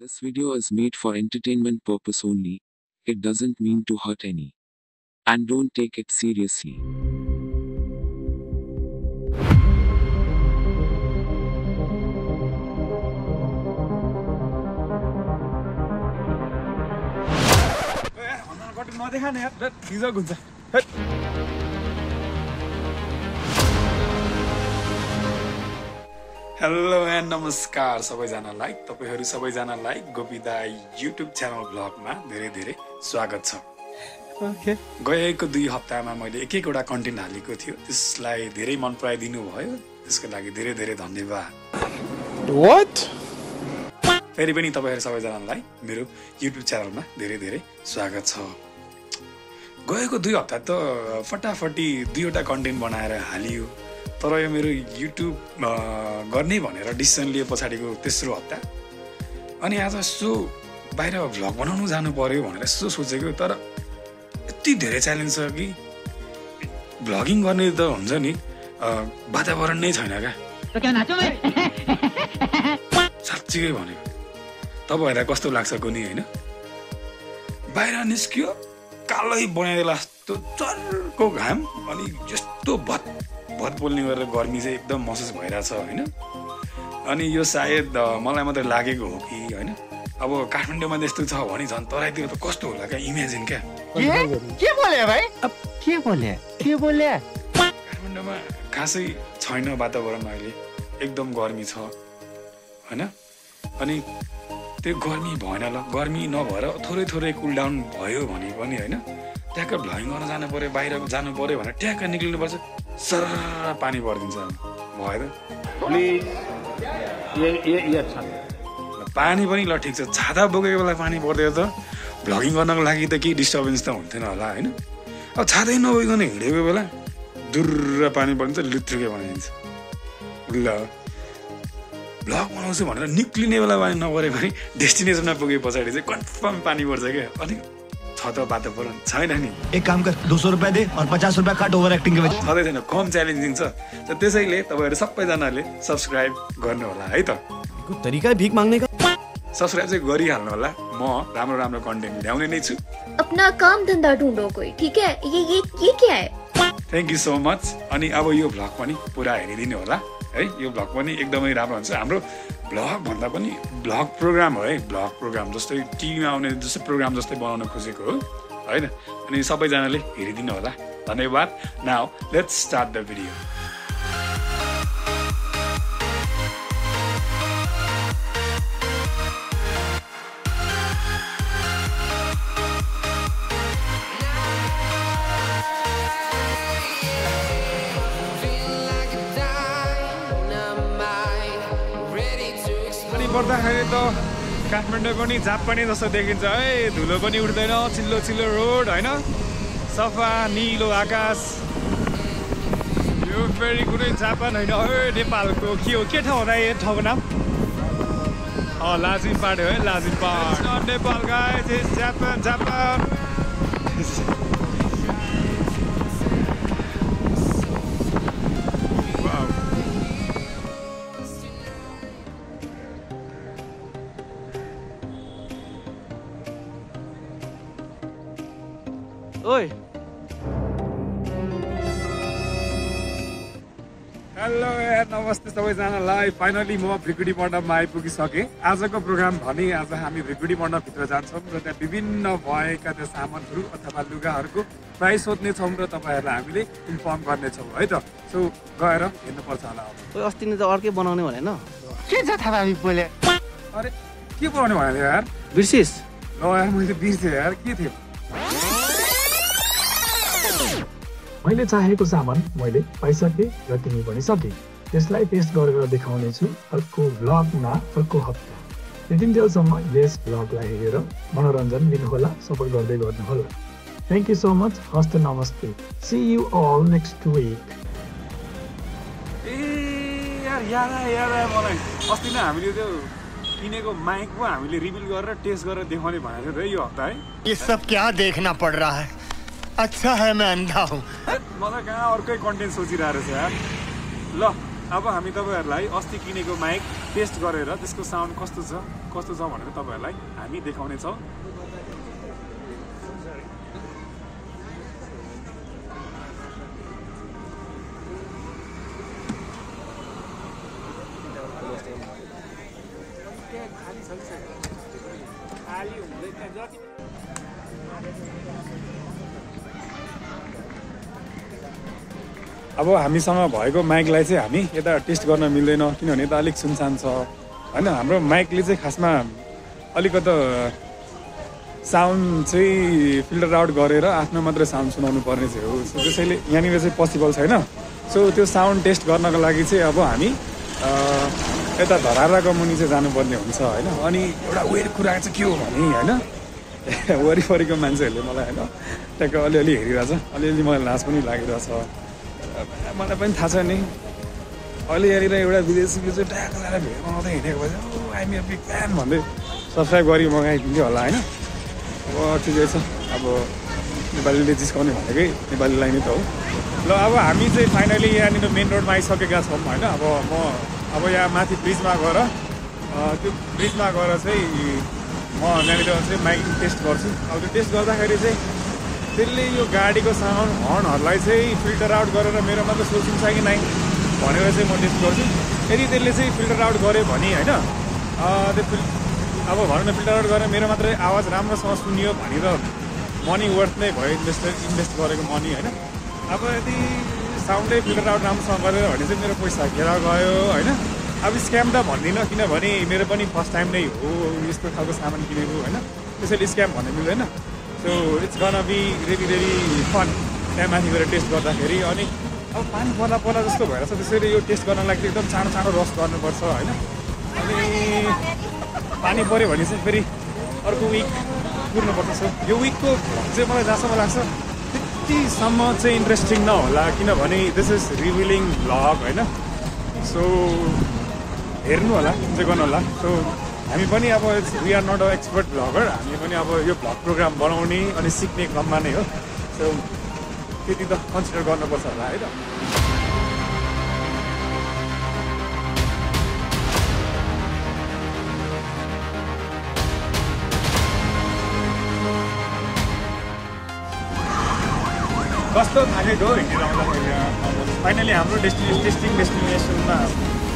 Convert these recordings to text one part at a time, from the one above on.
This video is made for entertainment purpose only. It doesn't mean to hurt any. And don't take it seriously. Hello and नमस्कार सबैजनालाई तपाईहरु सबैजनालाई गोपीदा YouTube channel ब्लगमा धेरै धेरै स्वागत छ। गएको 2 हप्तामा मैले एक एकवटा कन्टेन्ट हालेको थियो, त्यसलाई धेरै मन पराइदिनु भयो, त्यसको लागि धेरै धेरै धन्यवाद। What? फेरि पनि तपाईहरु सबैजनालाई मेरो युट्युब च्यानलमा धेरै धेरै स्वागत छ। गएको 2 हप्ता त फटाफटी 2 वटा कन्टेन्ट बनाएर हालियो, तर यो मेरो युट्युब गर्ने भनेर डिसिसन लिए पछाडिको तेस्रो हप्ता अनि आज यसो बाहिर भ्लग बनाउनु जानु पर्यो भनेर यसो सोचेको, तर यति धेरै च्यालेन्ज छ कि भ्लगिङ गर्ने त हुन्छ नि वातावरण नै छैन क्या। साँच्चै भनेको तपाईहरुलाई कस्तो लाग्छ कुनै हैन, बाहिर निस्कियो कालै बनाइदेला जस्तो चर्को घाम अनि यस्तो भत बोल्ने गरेर गर्मी चाहिँ एकदम महसुस भइरहेछ हैन। अनि यो सायद मलाई मात्रै लागेको हो कि हैन, अब काठमाडौँमा त्यस्तो छ भने झन् तराईतिर त कस्तो होला क्या, इमेजिन क्या। के बोले भाइ? अब के बोले? काठमाडौँमा खासै छैन वातावरण, अहिले एकदम गर्मी छ हैन। अनि त्यो गर्मी भएन, ल गर्मी नभएर थोरै थोरै कुल डाउन भयो भने पनि हैन, ट्याक्क भ्लगिङ गर्न जानु पर्यो, बाहिर जानु पर्यो भने ट्याक्क निक्लिनु पर्छ, सर पानी परिदिन्छ भयो त। प्लिज ये अच्छा पानी पनि ल ठिक छ, छाता बोकेको बेला पानी पर्दैन त भ्लगिङ गर्नको लागि त केही डिस्टर्बेन्स त हुन्थेन होला हैन। अब छातै नबोकिकन हिँडेको बेला दुर्र पानी परिन्छ, लुत्रुके बनाइदिन्छ। ल भ्लग बनाउँछु भनेर निक्लिने बेला पानी नपरे पनि डेस्टिनेसनमा पुगे पछाडि चाहिँ कन्फर्म पानी पर्छ क्या। अनि छ त वातावरण छैन नि। एक काम कर 200 रुपया दे और 50 रुपया काट ओभर एक्टिंग के वजह छँदै छैन, कम च्यालेन्जिङ छ। त्यसैले तपाईहरु सबैजनाले सब्स्क्राइब गर्नु होला है त। तरीका है भीख मांगने का। सब्स्क्राइब चाहिँ गरिहाल्नु होला, म राम्रो राम्रो कन्टेन्ट ल्याउने नै छु। अपना काम धंधा ढूंढो कोई, ठीक है? ये क्या है? Thank you so much. अनि अब यो भ्लग पनि पुरा हेरिदिनु होला है, यो भ्लग पनि एकदमै राम्रो हुन्छ। हाम्रो भ्लग भन्दा पनि भ्लग प्रोग्राम हो है, भ्लग प्रोग्राम जस्तै टिभीमा आउने जस्तै प्रोग्राम जस्तै बनाउन खोजेको हो हैन। अनि सबैजनाले हेरिदिनु होला, धन्यवाद। Now let's start the video. पर्दाखेरि त काठमाडौँ पनि जापानी जस्तो देखिन्छ है, धुलो पनि उठ्दैन, चिल्लो चिल्लो रोड हैन, सफा निलो आकाश। यो फेरि कुनै जापान होइन, नेपालको के हो, के ठाउँ होला यो ठाउँको नाम? लाजिमपाट हो है, Lazimpat. Nepal guys, it's Japan. ओए हेलो नमस्ते सबैजनालाई। फाइनली म भिकुडी मण्डपमा आइपुगिसकेँ। आजको प्रोग्राम भने आज हामी भिकुडी मण्डपभित्र जान्छौँ र त्यहाँ विभिन्न भएका त्यो सामानहरू अथवा लुगाहरूको प्राइस सोध्ने छौँ र तपाईँहरूलाई हामीले इन्फर्म गर्नेछौँ है त। सो गएर हेर्नुपर्छ होला। ओए अस्ति नै त अर्कै बनाउने भनेन के छ थाहा हामी बोले? अरे के बनाउने भनेको यार? बिर्सिस? ल यार मैले बिर्सेँ यार, के थियो? मैले चाहेको सामान मैले पाइसकेँ र तिमी पनि सके। त्यसलाई टेस्ट गरेर देखाउने छु अर्को भ्लगमा अर्को हप्ता। त्यतिन्जेलसम्म यस भ्लगलाई हेरेर मनोरञ्जन लिनुहोला, सपोर्ट गर्दै गर्नुहोला। Thank you so much. हस्त नमस्ते। See you all next week. ए यार मलाई अस्ति नै हामीले त्यो किनेको माइक पो हामीले रिभिल गरेर टेस्ट गरेर देखाउने भनेको थियो यो हप्ता है। ये सब क्या देखना पड़ रहा है? अच्छा है मैं अंधा हूँ। मलाई कहाँ अर्कै कन्टेन्ट सोचिरहेको छ यार। ल अब हामी तपाईहरुलाई अस्ति किनेको माइक टेस्ट गरेर त्यसको साउन्ड कस्तो छ भनेर तपाईहरुलाई हामी देखाउने छौं। अब हामीसँग भएको माइकलाई चाहिँ हामी यता टेस्ट गर्न मिल्दैन किनभने यता अलिक सुनसान छ हैन। हाम्रो माइकले चाहिँ खासमा अलिकति साउन्ड चाहिँ फिल्टर आउट गरेर आफ्नो मात्रै साउन्ड सुनाउनु पर्ने चाहिँ हो। सो त्यसैले यहाँनिर चाहिँ पोसिबल छैन। सो त्यो साउन्ड टेस्ट गर्नको लागि चाहिँ अब हामी यता धराराको मुनि चाहिँ जानुपर्ने हुन्छ हैन। अनि एउटा वेयर कुरा चाहिँ के हो भने हैन वरिपरिको मान्छेहरूले मलाई हैन ट्याक्क अलिअलि हेरिरहेछ, अलिअलि मलाई लाज पनि लागिरहेछ। मलाई पनि थाहा छ नि अहिले यहाँनिर एउटा विदेशीले चाहिँ ट्याक्क लगाएर भिडियो बनाउँदै हिँडेको भए आइएम ए बिग फ्यान भन्दै सब्सक्राइब गरी मगाइदिन्थ्यो होला होइन। अब ठिकै छ, अब नेपालीले जिस्काउने भनेकै नेपालीलाई नै त हो। ल अब हामी चाहिँ फाइनली यहाँनिर मेन रोडमा आइसकेका छौँ होइन। अब यहाँ माथि ब्रिजमा गएर त्यो ब्रिजमा गएर चाहिँ म यहाँनिर चाहिँ माइक टेस्ट गर्छु। अब त्यो टेस्ट गर्दाखेरि चाहिँ त्यसले यो गाडीको साउन्ड हर्नहरूलाई चाहिँ फिल्टर आउट गरेर मेरो मात्र सोचिन्छ कि नै भनेर चाहिँ म टेस्ट गर्छु। यदि त्यसले चाहिँ फिल्टर आउट गर्यो भने होइन त्यो अब भनौँ न फिल्टर आउट गरेर मेरो मात्रै आवाज राम्रोसँग सुनियो भने त मनी वर्थ नै भयो, इन्भेस्ट गरेको मनी होइन। अब यदि साउन्डै फिल्टर आउट राम्रोसँग गरेर भने चाहिँ मेरो पैसा घेर गयो होइन। अब स्क्याम त भन्दिनँ किनभने मेरो पनि फर्स्ट टाइम नै हो यस्तो खालको सामान किनेको होइन। त्यसैले स्क्याम भन्नु मिल्दैन। So it's gonna be ready fun त्यहाँ माथि गएर टेस्ट गर्दाखेरि। अनि अब पानी पर्ला जस्तो भएर छ, त्यसैले यो टेस्ट गर्नलाई चाहिँ एकदम चाँडो रस गर्नुपर्छ होइन। अनि पानी पऱ्यो भने चाहिँ फेरि अर्को विक कुर्नुपर्छ। सो यो विकको चाहिँ मलाई जहाँसम्म लाग्छ त्यतिसम्म चाहिँ इन्ट्रेस्टिङ नहोला किनभने दिस इज रिभिलिङ भ्लग होइन। सो हेर्नु होला, इन्जोय गर्नु होला। सो हामी पनि अब we are not a expert vlogger, हामी पनि अब यो भ्लग प्रोग्राम बनाउने अनि सिक्ने क्रममा नै हो। सो त्यति त कन्सिडर गर्नुपर्छ होला है त। कस्तो थालेको हो हिँडेर आउँदाखेरि फाइनली हाम्रो डेस्टिनेसनमा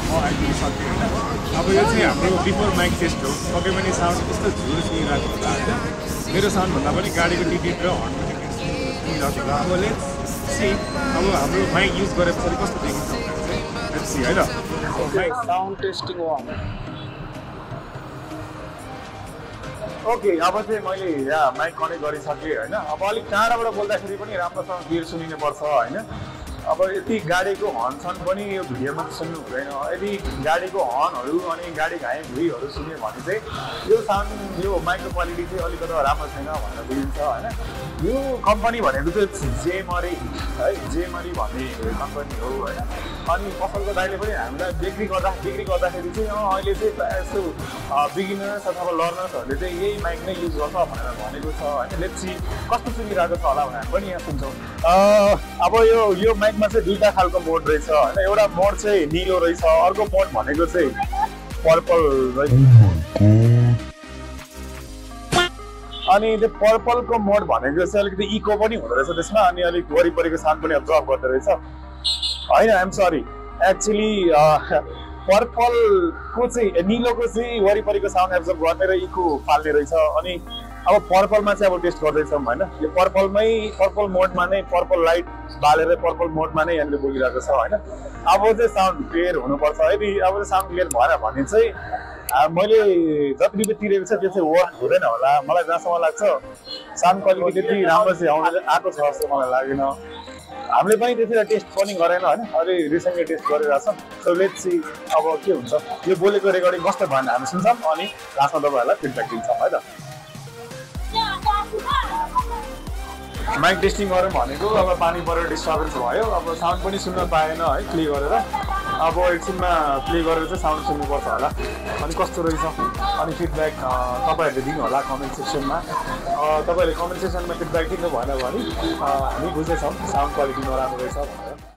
म आइपुगिसकेँ होइन। अब यो चाहिँ हाम्रो बिफोर माइक टेस्ट हो। पक्कै पनि साउन्ड कस्तो झुल सुनिरहेको होला होइन। मेरो साउन्डभन्दा पनि गाडीको टिकट र हर्नको टिकट सुनिरहेको होला। अब लेट्स सी अब हाम्रो माइक युज गरे पछाडि कस्तो देखिन्छ लेट्स सी होइन। माइक साउन्ड टेस्टिङ हो हाम्रो। ओके अब चाहिँ मैले यहाँ माइक कनेक्ट गरिसकेँ होइन। अब अलिक टाढाबाट बोल्दाखेरि पनि राम्रोसँग क्लियर सुनिनु पर्छ होइन। अब यति गाडीको हर्न पनि यो भिडियोमा सुन्नु हुँदैन। यदि गाडीको हर्नहरू अनि गाडीको भुइँहरू सुन्यो भने चाहिँ यो साउन्ड यो माइकको क्वालिटी चाहिँ अलिकति राम्रो छैन भनेर बुझिन्छ होइन। यो कम्पनी भनेको चाहिँ जेमरी है, जेमरी भन्ने कम्पनी हो होइन। अनि पसलको दाइले पनि हामीलाई बिक्री गर्दाखेरि चाहिँ अहिले चाहिँ प्रायः जस्तो बिगिनर्स अथवा लर्नर्सहरूले चाहिँ यही माइक नै युज गर्छ भनेर भनेको छ होइन। लेट्स सी कस्तो सुनिरहेको छ होला भनेर हामी पनि यहाँ सुन्छौँ। अब यो माइकमा चाहिँ दुईवटा खालको मोड रहेछ होइन। एउटा मोड चाहिँ निलो रहेछ, अर्को मोड भनेको चाहिँ पर्पल रहेछ। अनि त्यो पर्पलको मोड भनेको चाहिँ अलिकति इको पनि हुँदो रहेछ त्यसमा, अनि अलिक वरिपरिको साउन्ड पनि अब्जर्भ गर्दो रहेछ होइन। आइएम सरी एक्चुली पर्पलको चाहिँ निलोको चाहिँ वरिपरिको साउन्ड एब्जर्भ गर्ने र इको फाल्ने रहेछ। अनि अब पर्पलमा चाहिँ अब टेस्ट गर्दैछौँ होइन। यो पर्पल मोडमा नै पर्पल लाइट बालेर पर्पल मोडमा नै यहाँनिर बोलिरहेको छ होइन। अब चाहिँ साउन्ड क्लियर हुनुपर्छ। यदि अब चाहिँ साउन्ड क्लियर भएन भने चाहिँ मैले जति रुपियाँ तिरेको छ त्यो चाहिँ वर्क हुँदैन होला। मलाई जहाँसम्म लाग्छ साउन्ड क्वालिटी त्यति राम्रो चाहिँ आएको छ जस्तो मलाई लागेन। हामीले पनि त्यसरी टेस्ट पनि गरेन होइन, अहिले रिसेन्टली टेस्ट गरिरहेको छौँ। सो लेट्स सी अब के हुन्छ। यो बोलेको रेकर्डिङ कस्तो भयो भने हामी सुन्छौँ अनि लास्टमा तपाईँहरूलाई फिडब्याक दिन्छौँ है त। माइक टेस्टिङ गरौँ भनेको अब पानी परेर डिस्टर्बेन्स भयो। अब साउन्ड पनि सुन्न पाएन है प्ले गरेर। अब एकछिनमा प्ले गरेर चाहिँ साउन्ड सुन्नुपर्छ होला अनि कस्तो रहेछ अनि फिडब्याक तपाईँहरूले दिनु होला कमेन्ट सेक्सनमा। तपाईँहरूले कमेन्ट सेक्सनमा फिडब्याक दिनु भएन भने हामी बुझ्दैछौँ साउन्ड क्वालिटी नराम्रो रहेछ भनेर।